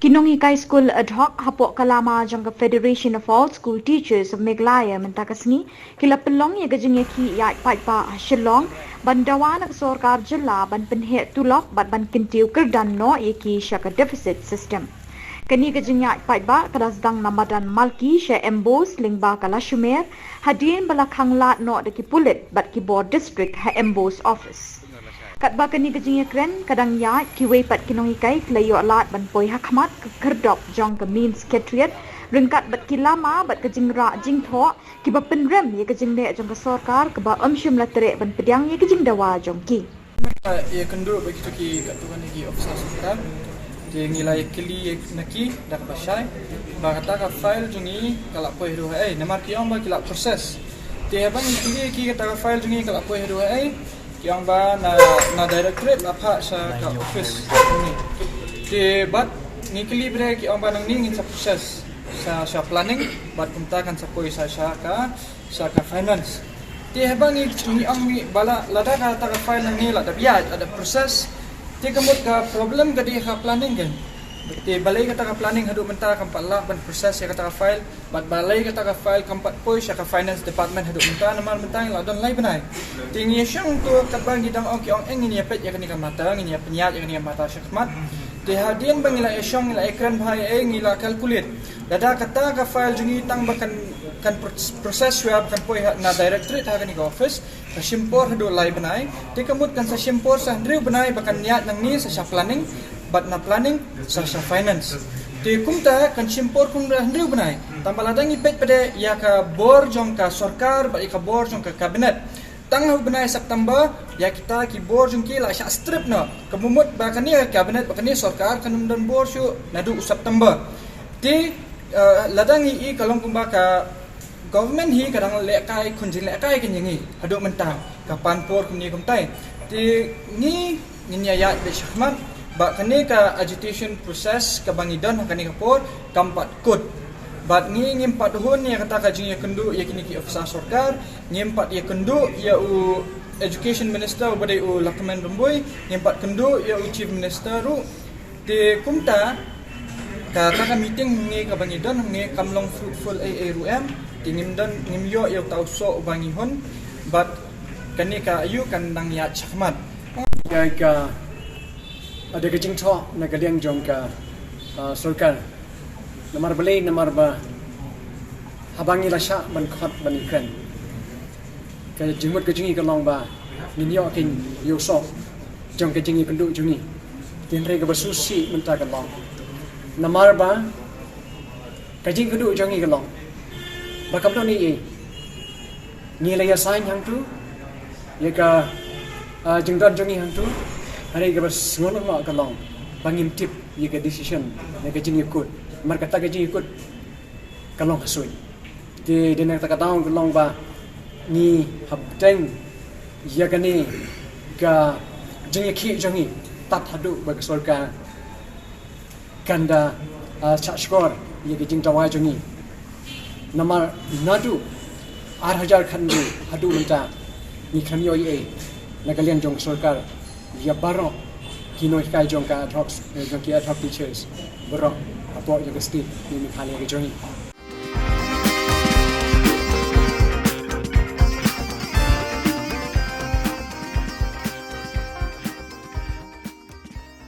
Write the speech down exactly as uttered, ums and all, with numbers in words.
Ki nonghikai skul ad hoc hapoh ka lama jong ka Federation of All School Teachers of Meghalaya mynta ka sngi ki la pynlong ïa ka jingïakhih ïaid paidbah ha Shillong ban dawa na ka sorkar jylla ban pynheh tulop bad ban kyntiew kyrdan noh ïa ki sha ka deficit system. Kane ka jingïaid paidbah ka la sdang na madan Malki sha MBOSE lyngba ka Lashumer hadien ba la khang lad noh da ki pulit bad ki bor district ha MBOSE office. Katba kane ka jingïakren ka dang ïaid, kiwei pat ki nonghikai ki la ïoh lad ban poi ha khmat ka khyrdop jong ka Main Secretariat ryngkat bad ki lama bad ka jingrah jingthoh kiba pynrem ïa ka jingleh jong ka sorkar kaba ym shym la treh ban pdiang ïa ka jingdawa jong ki. Ïakynduh bad kito ki katto katne ki officer sorkar. Te ngi la ïakylli na ki da kaba shai ba kata ka file jong ngi ka la poi haduh haei, namar ki ong ba ki la process. Te haba ngi kylli ki kata ka file jong ngi ka la poi haduh haei, ki ong ba na, na directorate la phah sha ka office jong ngi. Te bad ngi kylli bret ki ong ba nangne ngin sa process sha, sha planning bad kumta kan sa poi sha, sha ka, sha ka finance. Te haba ngi, ngi ong ngi ba la, lada kata ka file nangne la dep ïaid, la dep process. Te ka mut ka problem ka dei ha ka planning kan. Te balei kata ka planning haduh mynta kam pat lah ban process ïa kata ka file, bad balei kata ka file kam pat poi sha ka finance department haduh mynta, namar mynta ngi la don lai bnai. Te ngi ïashong to katba ngi dang ong ki ong eh ngin ïapeit ïa kane ka matter, ngin ïapynïaid ïa kane ka matter shakhmat. Te hadien ba ngi la ïashong, ngi la ïakren bha ïa, eh, ngi la calculate. Lada kata ka file jong ngi tang ba kan, kan pro-, process shuwa ba kan poi ha, na directorate ha kane ka office, ka shim por haduh lai bnai. Te ka mut kan sa shim por sa hynriew bnai ba kan ïaid nangne sa sha planning, bad na planning sa sha finance. Te kumta kan shim por kumba hynriew bnai. Tangba lada ngi peit pat de ïa ka bor jong ka sorkar bad ïa ka bor jong ka cabinet, tang ha u bnai September ïa kita ki bor jong ki la shah strip noh. Ka mut ba kane ka cabinet bad kane sorkar kan ym don bor shuh naduh u September. Te, eh, lada ngi i ka long kumba ka government hi ka dang lehkai khun jinglehkai kan ïa ngi haduh mynta, ka pan por kumne kumtai. Te ngi, ngin ïa ïaid beit shakhmat ba kane ka agitation process kaba ngi don ha kane ka por kam pat kut. Bad ngi ngim pat hun ïa kata ka jingïakynduh ïa kine ki officer sorkar, ngim pat ïakynduh ïa u education minister uba dei u Lahkmen Rymbui, ngim pat kynduh ïa u chief minister ruh. Te kumta kata ka meeting ngi kaba ngi don ngi kam long fruitful ei ei ruh em. Te ngim don, ngim ïoh ïa uta u soh uba ngi hun. Bad kane ka aïu kan nang ïaid shakhmat. Ka, ka, ada ka jingthoh na ka liang jong ka, ah, sorkar. Namar balei, namar ba haba ngi la shah ban khot ban ïakren, ka jingmut ka jong ngi ka long ba ngin ïoh keiñ ïa u soh jong ka jingïakynduh jong ngi. Hynrei kaba sngewsih mynta ka long, namar ba ka jingïakynduh jong ngi ka long ba kam don ei ei. Ngi la ïa sign hangtu ïa ka, ah, jingdon jong ngi hangtu. Hynrei kaba sngewlyngngoh ka long ba ngim tip ïa ka decision, ïa ka jingïakut. Namar kata ka jingïakut ka long ha suiñ. Te dei na kata ka daw ka long ba ngi hapdeng ïa kane ka jingïakhih jong ngi tad haduh ba ka sorkar kan da, ah, shah shkor ïa ka jingdawa jong ngi. Namar naduh ar hajar khathynriew haduh mynta ngi khlem ïoh ei ei na ka liang jong ka sorkar ïa baroh ki nonghikai jong ka ad hoc, eh, jong ki ad hoc teachers baroh hapoh jong ka state Meghalaya ka jong ngi.